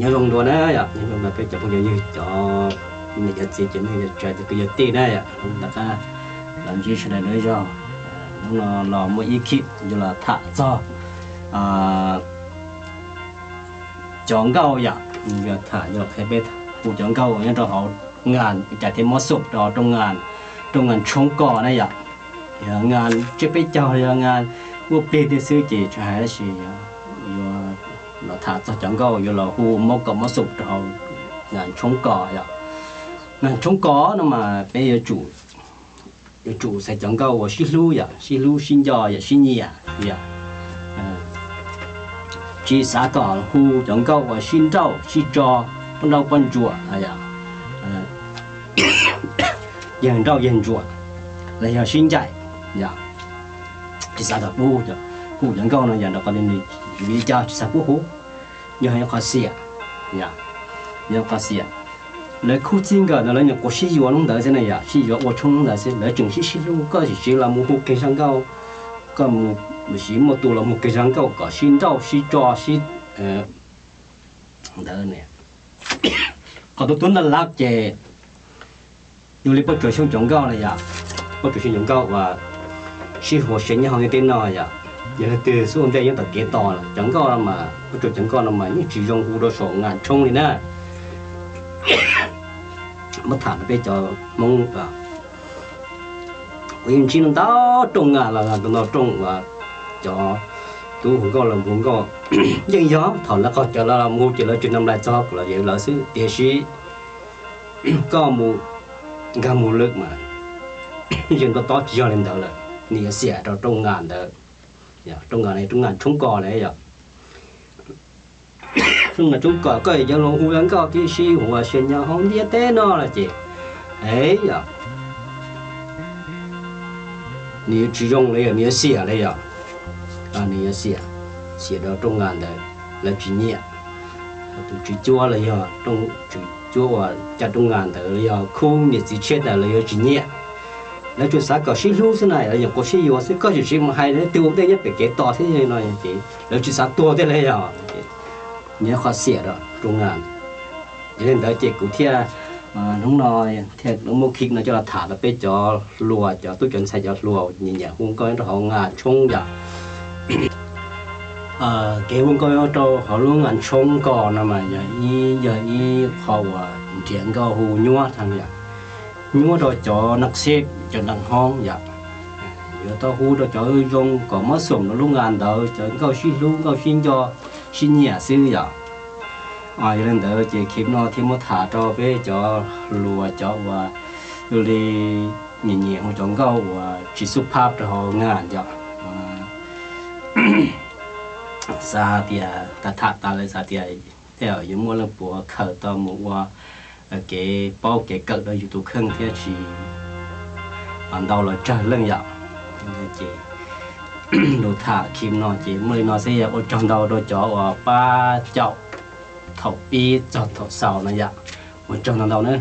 Nyob zoo dua na yom, nyob zoo dua peb cov phooj cov ywg, cov niam cov txiv, cov neej cov tsav, cov kwv cov tij na yom, hnub no rov qab los ntsib sawv daws dua ib zaug. Hnub no los muaj ib khib yuav los tham txog cov nkauj yom, yuav tham yuav los qhia peb hu cov nkauj nyob rau hauv ngas cas thiaj mob xum rau rooj ngas, rooj ngas tshoob kos na yom. Yog ngas tsiab peb caug, yog ngas ua plig tej xwb ces tsis hais, tab sis yuav los tham txog cov nkauj yuav los hu mob kos mob xum rau hauv ngas tshoob kos yom. Ngas tshoob kos no mas peb yuav tsum, yuav tsum xaiv cov nkauj uas sib hlub yom, sib hlub sib nco yom, sib nyiam yom. Tsis xav kom hu cov nkauj uas sib nrauj sib tso, poj nrauj poj ntsuam, yawg nrauj yawg ntsuam, los yog sib ncaim yom. Tsis xav kom pub hu cov nkauj no yom, rau qhov nws yuav li cas tsis xav pub hu. Yog qhov xiam, yog qhov xiam. Lawv khub txij nkawm ntawd lawv nyuam qhuav sib yuav hnub ntawd xwb na yom, sib yuav ua tshoob ntawd xwb, lawv tseem sib sib hlub, koj sim siv los mus hu kiag zaj nkauj, koj mus sim muaj tus los mus kiag zaj nkauj kom sib nrauj sib tso sib ntawd. Qhov tus tub ntaj lab ces yog li Paj Tsuas Xyooj cov nkauj na yom, Paj Tsuas Xyooj cov nkauj uas sib huas siab nyob hauv ntiaj teb no yom, yog leej twg xub ua ntej nyob tom kev tos lawm. Cov nkauj no mas, Paj Tsuas cov nkauj no mas yeej tsis zoo hu rau saum ngas tshoob li na. Muab tham rau peb cov Hmoob, kuv yeej ntsib ntau rooj ngas los ntau rooj uas cov tub hu nkauj los hu nkauj, yeej yog thaum lawv qaug cawv los mus hu ces lawv tsis nrog nplais txog los yog lawv xwb, tiam sis koj mus nkag mus lwm mas yeej tob tob tsis yog li ntawd lawm, nws yuav xiam rau rooj ngas ntawd. Rooj ngas no rooj ngas tshoob kos na yom. Rooj ngas tshoob kos koj yuav los hu nkauj tib si hu ua sia nyob hauv ntiaj teb no lawm ces, es yom, nws yuav tsis zoo li, nws yuav xiam li yom. Nws yuav xiam, xiam rau rooj ngas ntawd, lawv tsis nyiam. Tus tswv cuab los yog tswv cuab uas coj rooj ngas ntawd los yog khub niam txiv tshiab ntawd lawv yuav tsis nyiam. Lawv tsuas xav kom sib hlub xwb na, lawv nyuam qhuav sib yuav xwb, koj tsis mus hais leej twg ua ntej nyob pem kev tos thiab no ces lawv tsis xav tuag thiab li yom. Nws yog qhov xiam rau rooj ngas. Yog li ntawd ces kuv thiaj, hnub no thiaj muab khib no coj los tham rau peb cov hluas, cov tub cov ntxhais, cov hluas nyiam nyiam hu nkauj nyob rau hauv ngas tshoob yom. Kev hu nkauj nyob rau hauv lub ngas tshoob kos no mas yog ib, yog ib qho uas nrhiav nkauj hu nyuaj heev yom. Nyuaj rau cov neeg xeb, cov neeg hoob yom. Yuav tau hu rau cov zoo kom mob xoom rau lub ngas ntawd, cov nkauj sib hlub, nkauj sib nco, sib nyiam xwb yom. Yog li ntawd ces khib no thiaj muab tham rau peb cov hluas, cov uas yog li nyiam nyiam hu cov nkauj uas tsis xub phab rau hauv ngas yom. Xav tias tham tham tas lawm xav tias tej zaum yuav muaj leej puav khaws tau mus ua kev paub kev kawm rau yus tus kheej thiab tsis ntau los tsawg leej yom. Ces lus tham khib no ces muaj li no xwb, yog ua tsaug ntau rau cov uas pab caum thaum pib txog thaum xaus no yom. Ua tsaug ntau ntau na.